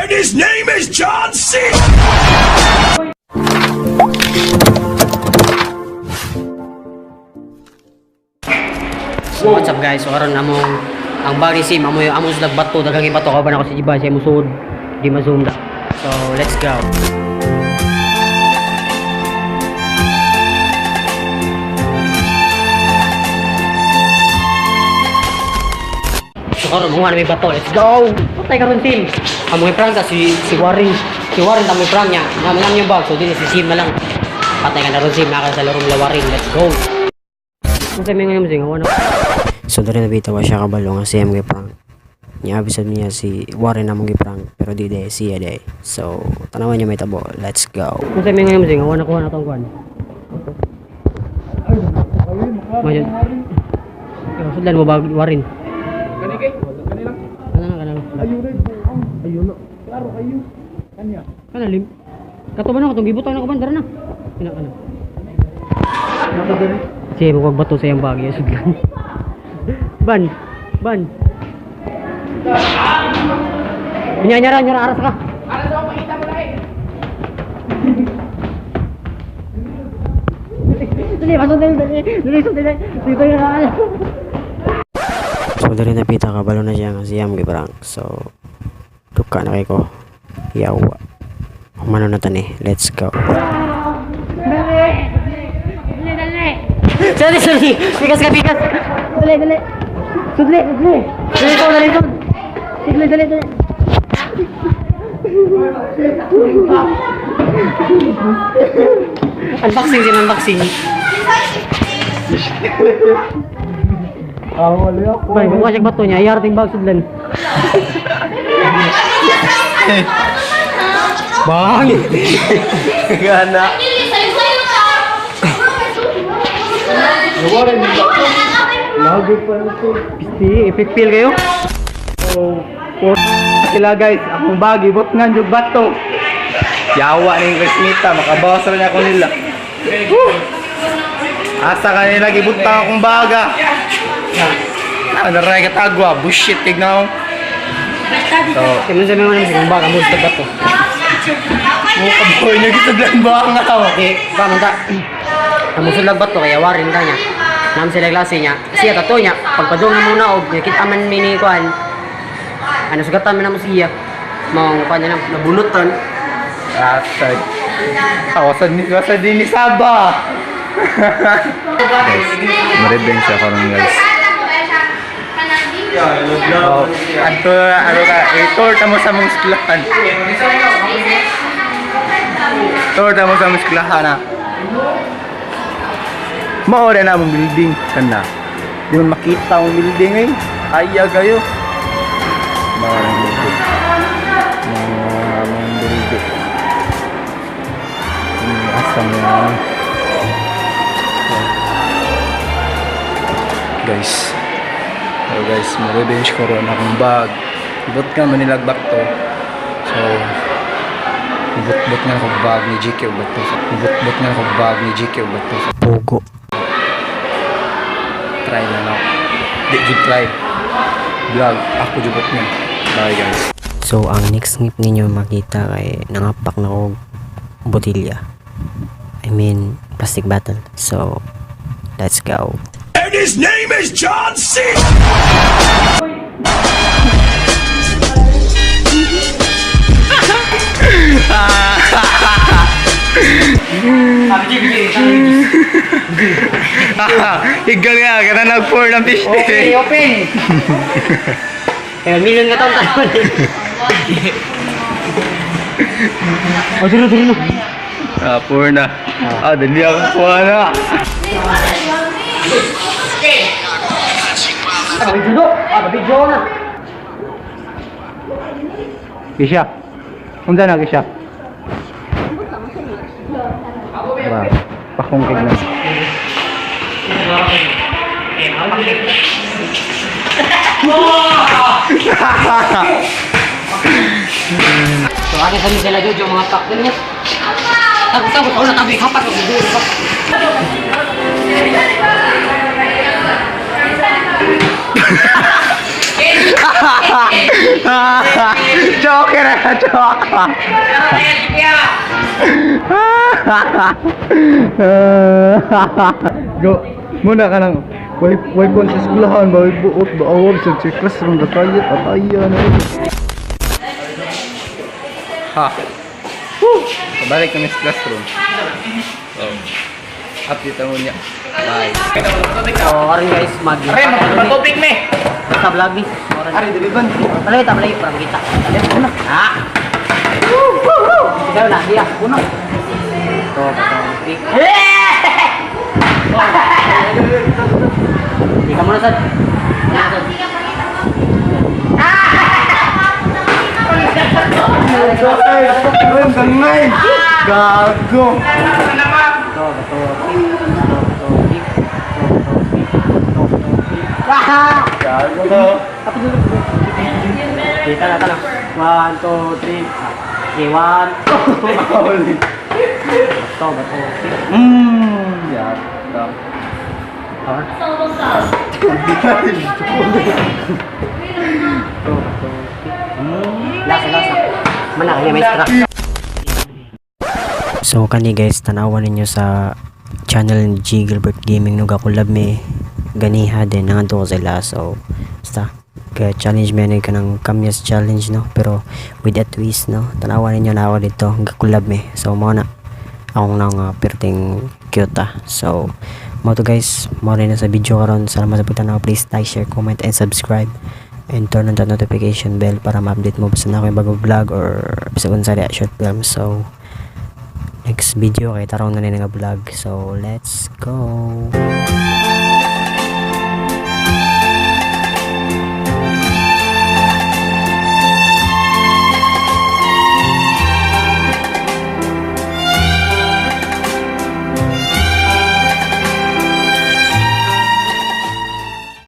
And his name is John C. So what's up, guys? So karon among ang bag ni Sim, amoy amo sa bato, daghang ibato kauban ako si Jiba siya musuod. Di ma-zoom da. So let's go. So karon mga may bato, let's go. Patay karon, Sim. Amoy prank ta si si Warren. Si Warren amoy prank niya. Namin lang yung bag, so din si Sim na lang. Patay ka na ron, Sim, naka sa larong lawarin. Let's go. Kung sa mga ngayon, na. So diri na bitaw siya kabalo nga siya mga prank. Niya bisad niya si Warren among gi-prank pero di de siya de. So tanawan niyo may tabo. Let's go. Kung sa mga ngayon, na kuha na tong kuan. Mayo. Yo, sudlan mo ba Warren? Kani kay? Kani lang. Kana na, kana na. Ayun na, buang. Ayun na. Klaro kayo. Kanya. Kana lim. Kato ba na katong gibutang na ko ban dara na. Kana kana. Siya mo bato sa iyang bag, ya sudlan. Ban. Ban. Nya nyara nyara aras ka. Aras ako makita mo lahi. Dali, pasok dali, dali. Dali, dali, dali. Dito na. So diri na bitaw kabalo na siya nga siya among gi-prank. So duka na kay ko. Yawa. Humano na tani. Let's go. Dali, dali. Dali, dali. Bigas ka, bigas. Dali, dali. Sudli, sudli. Dali ko, dali ko. Sudli, dali, dali. Unboxing sin unboxing. Ah, wala ako. Bay, kung siya bato niya, iyar ting bag sudlan. Bang! Gana. Lago pa na to. Pisti, epic feel kayo. Oh, sila guys, akong bag, ibot nga yung bato. Yawa ni Krismita, makabawas rin ako nila. Woo! Asa kanila gibutang akong baga. Ah, naray katagwa, bullshit tignan ko. So, Kaya sa mga naman bag amo sa bato. mo kaboy niya gitudlan ba ang ako? Okay, ba man ta. Amo sudlag bato kaya warin ka niya. Nam sila klase niya. Siya tato niya. Pagpadong na muna og nakita man mi ni kuan. Ano sugatan man namo siya. Maong kuan na lang nabunutan. Asa. Ako sa ni sa din ni Saba. Guys, ma-revenge ako ron guys. Oh, anto ano ka, eh, tour ta mo sa mong eskwelahan. Tour ta mo sa mong eskwelahan na. Mao na among building kana. Di man makita ang building eh. Aya kayo. Mao na ang building. Mao na ang building. Asa mo na. Guys. So guys, ma-revenge ko ron akong bag. Ibot nga manilagbak to. So, ibot-bot nga ako bag ni GQ bato. Ibot-bot nga ako bag ni GQ bato. Pugo. Try na lang. Di jud try. Vlog, ako jud niya. Bye guys. So ang next ngip ninyo makita kay nangapak na og botilya. I mean plastic bottle. So let's go. And his name is John C. Higal nga, kana nag-pour ng fish. Okay, open. Kaya million ka taon tayo. Oh, duro duro. Ah, pour na. Ah, dali ako kuha na. Ah, video do. Ah, video na. Kisha. Unsa na Kisha? Ba, pakong kignan. So, akin sa sila Jojo mga pak din niya. Tapos tapos ako natabi kapat ako duro pa. Joker na, joker. Go. Muna ka nang way kon sa eskwelahan ba, way buot ba, awag sa classroom gatayat ataya na. Ha. Woo! Pabalik kami sa classroom. So, update mo niya. Bye. So, karon guys, mag Aray, magpatupik me. Sa vlog ni. Aray, dili ban. Palay ta, palay para makita. Ah. Ikaw na, diya, puno. To, to. Ikaw muna sad. Muna sad. Ay, ang dangay. Gago. To, to, pick. To, to, pick. To, to, pick. To, to, pick. Ah! Gago. Okay, tara, tara. One, two, three. Okay, one, two. Holy. To, to, pick. Yata. To, to, pick. Lasa, lasa. Mana, kanya maestra. So kani guys, tanawan ninyo sa channel ni G Gilbert Gaming no, gakulab mi ganiha din nangadto ko sila. So basta ka challenge mi ani kanang kamyas challenge, no, pero with a twist, no. Tanawan ninyo na ako dito gakulab mi. So mao na akong nang perting cute ah. So mao to guys, mao rin na sa video karon. Salamat sa pagtanaw. Please like, share, comment and subscribe and turn on the notification bell para ma-update mo basta na ako yung bagong vlog or bisag unsa diha short film. So next video kay tarong na ni nga vlog. So let's go.